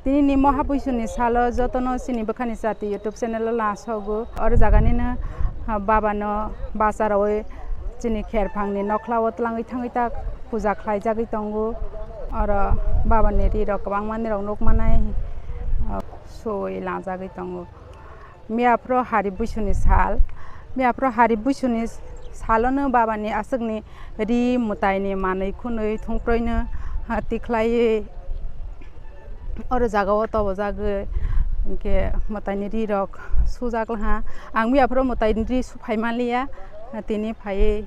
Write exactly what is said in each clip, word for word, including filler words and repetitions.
Nini Mohabuisuni salo jotono chini bwkhani chati YouTube channel o lasogo. Oro jaganino, ah, babano bacharowi chini kherphangni nokhlao twlangwi thangwi ta puja khlaijagwi tongo. Oro babani rirok kwbangmanirok nukmanai, ah, suwi langjagwi tongo. Miyaphro hari buisuni sal, miyaphro hari buisuni salono babani aswkni ri mwtaini manwi khwnwi thungproino, ha, tikhlaiwi oro jagao tobojagwi, hinkhe mwtaini rirok sujak laha. Ang miyaphro mwtaini ri suphai manliya, tini phaiwi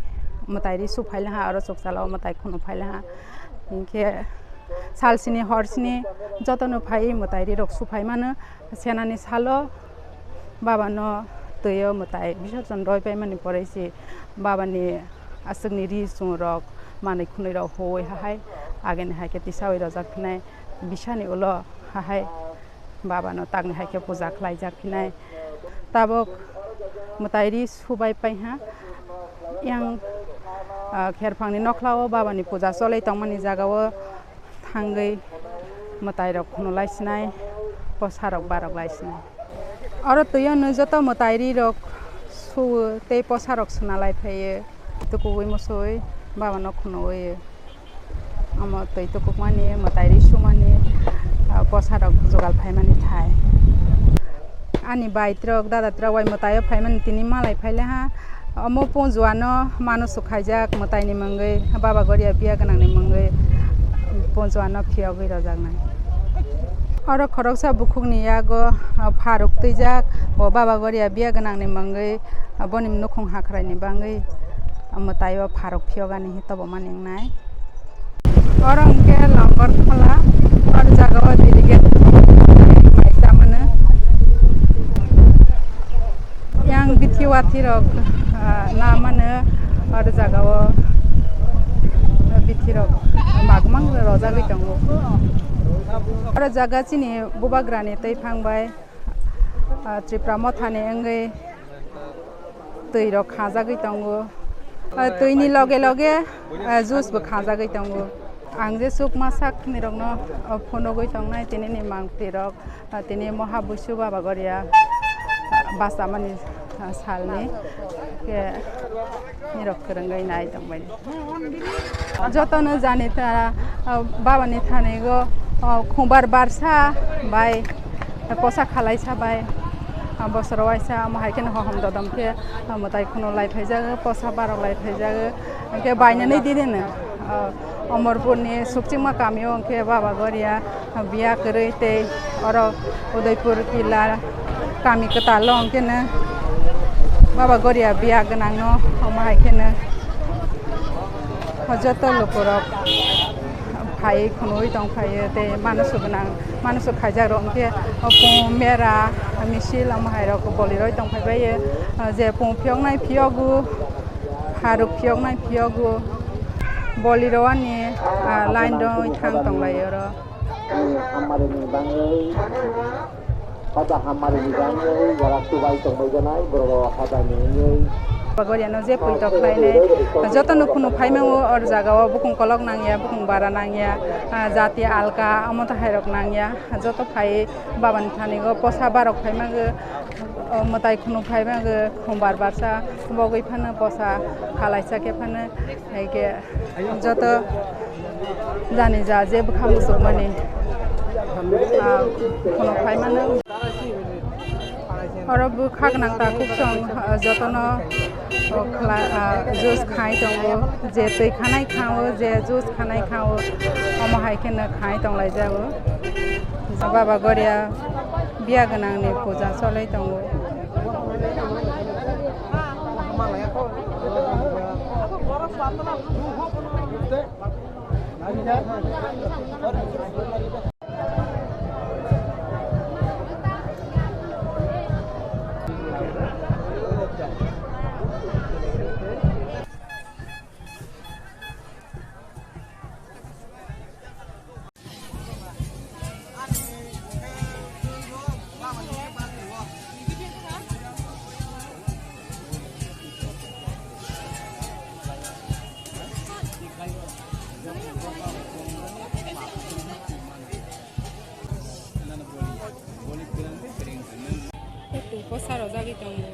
mwtai ri suphai laha, oro chukchalao mwtai khunu phai laha. Hinkhe salsini horsini jotono phaiwi mwtai rirok suphai mano. Senani salo babano twio mwtai bisorjon roi paimani porei se babani aswkni ri chungrok manwi khwnwi rok huwi hahai ageni hai khe tisawi rojak phinai bisani ulo hahai babano takni hai khe puja khlaijak phinai tabuk mwtai ri subai paiha yang, ah, kherphangni nokhlao babani puja cholwi tongmani jagao thangwi mwtairok khunulai sinai, posarok barok lai sinai. Oro twio nw joto mwtai rirok suo tei posarok swnalai phaio. Tukugwi musuwi babano khunuwi omo twi tukukmani, mwtai ri sumani, ah, posarok jugal phaimani thai. Ani bai trok, dada trok bai mwtaio phaimani tini malai phailaha. Omo punjuano mano sukhaijak mwtaini mungwi, Baba Goria biya gwnangni mungwi punjuano phiyogwi rojaknai. Oro khoroksa bukhukni yago, ah, pharuk twijak, bo Baba Goria biya gwnangni mungwi, ah, boni nukhung hakhraini bangwi, ah, mwtaio pharuk phiyogani hi tobomani wngnai. Oro hwnkhe Longkor Khola, oro jagao delegate mai chamano. Yang bithi wathi rok, ah, na mano oro jagao bithi rok magmang rojagwi tongo. Oro jaga chini bubagrani tei phang bai, ah, Tripura mothani wngwi twi rok khajagwi tongo. Ah, twi ni loge loge, ah, juice bo khajagwi tongo. Ang je chukma sak ni rok no, ah, phunugwi tongnai tini ni mangpli rok, ah, tini Moha Buisu Baba Goria, ah, bachamani, ah, salni khe nirok kwrwngwi nai tongbai. Jotono jani ta, ah, babani thani go, ah, khumbar barsa bai, posa khalaisa bai, ah, bosoro waisa, omo hai kheno hohom dodom khe, ah, mwtai khunu lai phaijago, posa barok lai phaijago, hwnkhe bainani dinino, ah, Omorpurni Sukchima kamio hwnkhe Baba Goria, biya kwrwi tei oro Udaipur Pila kami kwtal o hwnkhe no Baba Goria biya gwnang no omo hai kheno joto lukurok phai khunui tong phaio tei manusu gwnang manusu khaijak rok hwnkhe pung mera misil omo hai rok boliroi tong phai baio je pung phiyoknai phiyogo pharuk phiyoknai phiyogo bolirok ani line roi thang tong lai oro. Hamari ni bangwi, hoda hamari ni bangwi, jara tubai tongbai janai, borok hoda ni wngwi. Bagoriano je poito khlainai, joto no khunu phaimango, or jaga o bukung kolok nangya, bukung bara nangya, ah, jati alka, omo tahairok nangya, joto phai babani thani go posa barok phaimango, o mwtai khunu phaimango, khumbar barsa, bogwi phano posa khalaisa khe phano, hai khe. Joto jani ja je bwkha muchukmani, ah, khunuk phaimano. Oro bwkha gwnang takhuk song, ah, jotono, oh, khwla-, ah, juice khai tongo, je twi khanai khango, je juice khanai khango, omo hai kheno khai tong lai jago. Baba Goria biya gwnangni puja cholwi tongo. Rojagwi tongo.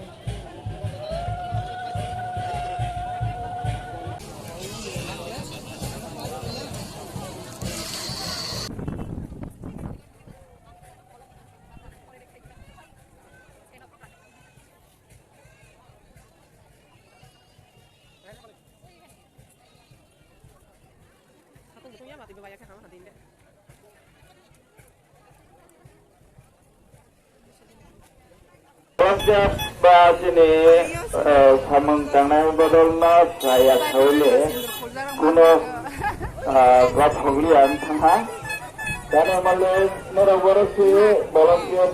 Ba chini, eh, samung tangnai bodol no saya khaile kuno, eh, ba thogli ang thangha. Dane male nora borok si volunteer.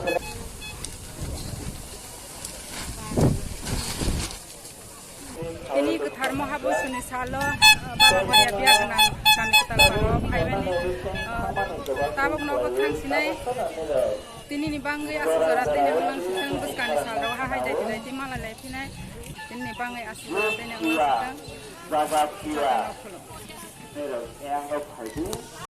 Tini kwthar Mohabosuni salo, uh, Baba Goria biya gwnang kami kwtal paro phaibani, uh, tabuk nogo thang sinai. Tini ni bangwi aswk jora tini wnglang sithang bwskangni salo ha hai jai jai tini mala lai phinai. Tini ni bangwi aswk jora tini wnglang sithang.